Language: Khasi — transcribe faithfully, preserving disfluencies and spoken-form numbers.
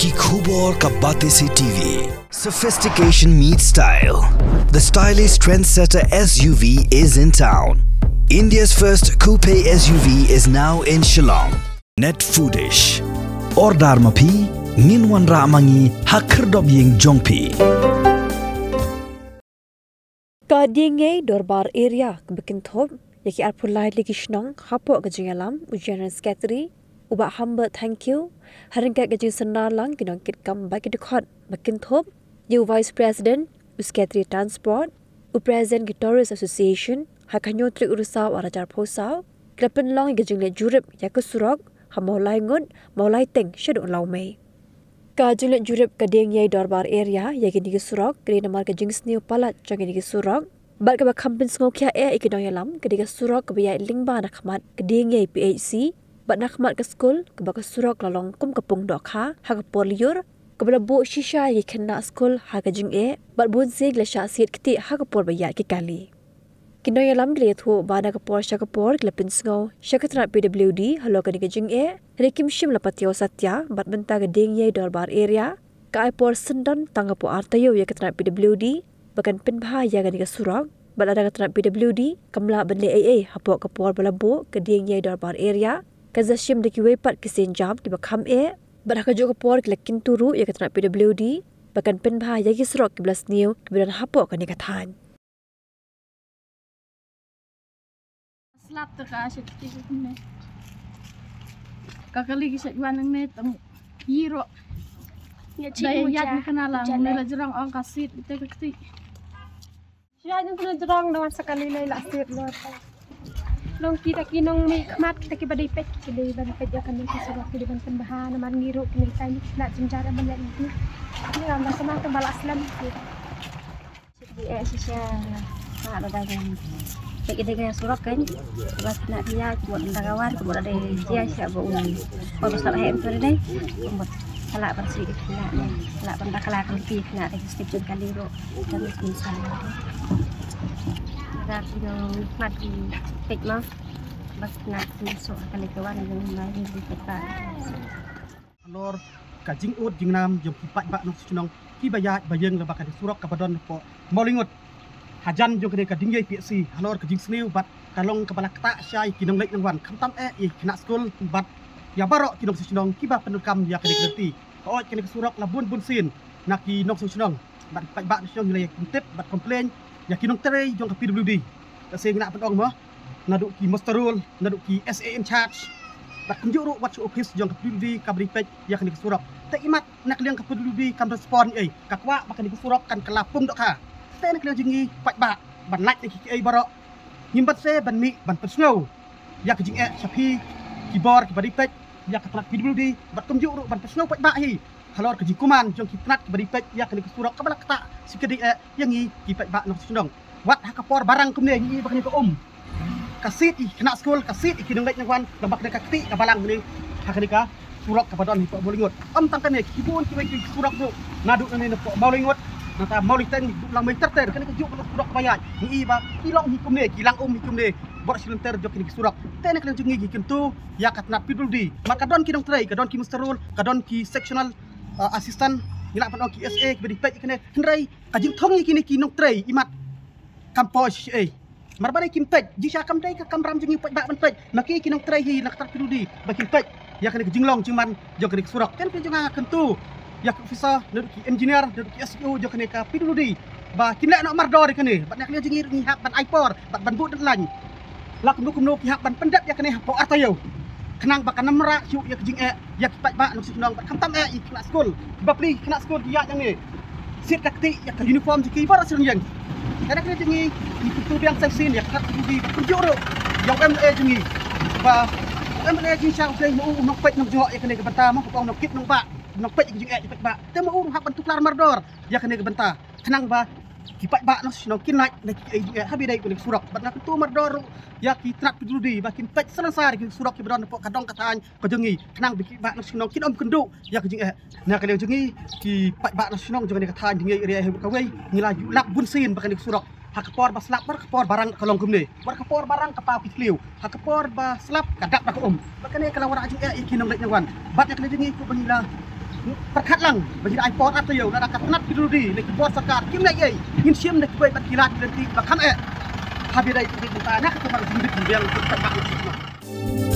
Ki khubor ka Batesi T V. Sophistication meets style. The stylish trendsetter S U V is in town. India's first coupe S U V is now in Shillong. Net Foodish. Order ma phi, ngin wanrah ma ngi ha khyrdop ïing jong phi. Ka Diengiei Dorbar Area kaba kynthup ïa ki arphew lai tylli ki shnong hapoh ka jingïalam u General Secretary u Bah Hambert Thangkhiew, ha ryngkat ka jingsynrar lang ki nongkitkam bad ki dkhot ba kynthup ïa u Vice President, u Secretary Transport, u President ki Tourist Association, ha ka hynñiew tarik u Risaw ar hajar arphew saw, ki la pynlong ïa ka jingleit jurip ïa ka surok ha Mawlaingut, Mawlaiteng shaduh Lawmei. Ka jingleit jurip ka Diengiei Dorbar Area ïa kine ki surok ka dei namar ka jingsniew palat jong kine ki surok. Bad kaba kham pynsngewkhia eh ïa ki nongïalam ka dei ka surok kaba ïaid lyngba na khmat ka Diengiei P H C bad na khmat ka skul, kaba ka surok la long kum ka pung dohkha ha ka por lyiur, kaba la buh shisha ïa ki khynnah skul ha ka jingeh, bad bunsien ki la shah siat ktieh ha ka por ba ïaid ki kali. Ki nongïalam ki la ïathuh ba na ka por sha ka por ki la pynsngew sha ka tnat P W D halor kane ka jingeh, hynrei kim shym la patiaw satia, bad mynta ka Diengiei Dorbar Area ka ai por syndon tang hapoh ar taïew ïa ka tnat P W D ba kan pynbha ïa kane ka surok. Bad lada ka tnat P W D kam lah ban leh ei ei hapoh ka por ba la buh ka Diengiei Dorbar Area, kan sa shim da kiwei pat ki sienjam kiba kham eh, bad ha kajuh ka por ki la kyntu ruh ïa ka tnat P W D ba kan pynbha ïa ki surok kiba la sniew kiba don hapoh kane ka thaiñ. Slap te ka shet kti kut ne. Ka kali ki shet wan ne tang yiro. Dai yat ne kana lang ne la jrong ong ka sit te ka kti. Shet ne kana jrong na wan sa kali lai la sit lo. Long kita ki nongmihkhmat kita kiba dei peit ki dei ban peit ïa kane ka surok ki dei ban pynbha namar ngi ruh kine ki tai na jynjar ban leh ngi. Ngi ram da sama tang ba la slem ki. Di eh shisha. Ka la da jam. Peit ki dei ka surok kan. Ba kena dia buat da kawan buat ada dia siap buat uni. Kau besar hem tu dei. Buat kala bersih kena ni. Kala benda kala kan pi kena dei step jam kali ruh. Kan ni sa. Dah kena mati peit mah. Bas na ki so kali kawan yang lain di kota. Halor ka jingud jingnam jong ki paidbah nongshong shnong kiba ïaid ba ïeng lyngba ka surok kaba don hapoh Mawlaingut hajan jong kane ka Diengiei P H C, halor ka jingsniew bad ka long kaba la ktah shai ki nongleit nongwan khamtam eh ïa ki khynnah skul bad ïa baroh ki nongshong shnong kiba pyndonkam ïa kane ka lynti. Ka oi kane ka surok la bun bun sien na ki nongshong shnong bad ki paidbah nongshong shnong la ïa kyntip bad complain ïa ki nongtrei jong ka P W D. Ka seng na pyndonkam mo naduh ki muster roll, naduh ki S A in charge. Bad kumjuh ruh wat sha office jong ka P W D kaba dei peit ïa kane ka surok. Te imat na ka liang ka P W D kam respond ei. Ka kwah ba kane ka surok kan kylla pung dohkha. Te na ka liang jong ngi paidbah ban lait na ki kiei baroh. Ngim pat se ban mih ban pynsngew ïa ka jingeh sha phi ki bor kiba dei peit ïa ka tnat P W D bad kumjuh ruh ban pynsngew paidbah hi. Halor ka jingkuman jong ki tnat kiba dei peit ïa kane ka surok kaba la ktah shi kdie eh ïa ngi ki paidbah nongshong shnong. Wat ha ka por barang kumne ngi i ba kane ka um. Ka sit ïa ki khynnah skul, ka sit ïa ki nongleit nongwan, lyngba kane ka kti ka balang kumne. Ha kane ka surok kaba don hapoh Mawlaingut. Ym tang kane ki bun kiwei ki surok ruh. Naduh nane napoh Mawlaingut, nangta Mawlaiteng, Lawmei ter ter, kane kajuh ka surok kaba ïaid. Ngi i ba ki long hi kumne, ki lang um hi kumne. Bor shi lynter jong kine ki surok. Te na ka liang jong ngi ngi kyntu ïa ka tnat P W D. Namar ka don ki nongtrei, ka don ki muster roll, ka don ki sectional, uh, assistant, ngi lah ban ong ki S A kiba dei peit ïa kine. Hynrei ka jingthung ïa kine ki nongtrei imat kam poi shisha ei. Namar ba dei kim peit, jingshisha kam dei ka kamram jong ngi paidbah ban peit. Ma ki ki nongtrei hi na ka tnat P W D ba kim peit ïa kane ka jinglong jingman jong kane ka surok. Te na ka liang jong nga nga kyntu ïa ki officer, naduh ki engineer, naduh ki S D O jong kane ka P W D ba kin leh noh mardor ïa kane. Bad na ka liang jong ngi ruh ngi hap ban ai por bad ban buh deadline. La kumno kumno ki hap ban pyndep ïa kane hapoh ar taïew. Khnang ba kan ym rah shuh ïa ka jingeh ïa ki paidbah nongshong shnong bad khamtam eh ïa ki khynnah skul. Kiba plie ki khynnah skul ki ïaid ïa ngi. Siat ka kti ïa ka uniform jong ki baroh shi rynïeng. Te na ka liang jong ngi ngi kyntu biang sa shisien ïa ka tnat P W D bad kumjuh ruh ïa u M L A jong ngi. Ba u M L A jong ngi sha u dei ma u u nongpeit nongjoh ïa kane ka bynta mo, kaba u nongkit nongbah nongpeit ïa ka jingeh ïa ki paidbah. Te ma u ruh hap ban tuklar mardor ïa kane ka bynta. Khnang ba ki paidbah nongshong shnong kin lait na ki kiei jingeh ha ba dei kane ka surok. Bad nga kyntu mardor ruh ïa ki tnat P W D ba kin peit salonsar ïa ki surok kiba don hapoh ka dong ka thaiñ ka jong ngi. Khnang ba ki paidbah nongshong shnong kin ym kynduh ïa ka jingeh. Na ka liang jong ngi ki paidbah nongshong shnong jong kane ka thaiñ jong ngi area hi kawei ngi la ïoh lap bun sien ba kane ka surok. Ha ka por ba slap bad ka por ba rang ka long kumne. Bad ka por ba rang ka paw ki thliew. Ha ka por ba slap ka dap da ka um. Bad kane ka la wanrah jingeh ïa ki nongleit nongwan. Bad na ka liang jong ngi kumba ngi la Pyrkhat lang ba ngin ai por ar taïew, lada ka tnat P W D ne ki bor sorkar kim leh ei, ngin shim da kiwei pat ki lad ki lynti ba kham eh. Haba dei ki bit mynta na ka tnat jingmut jingbiang ka tnat.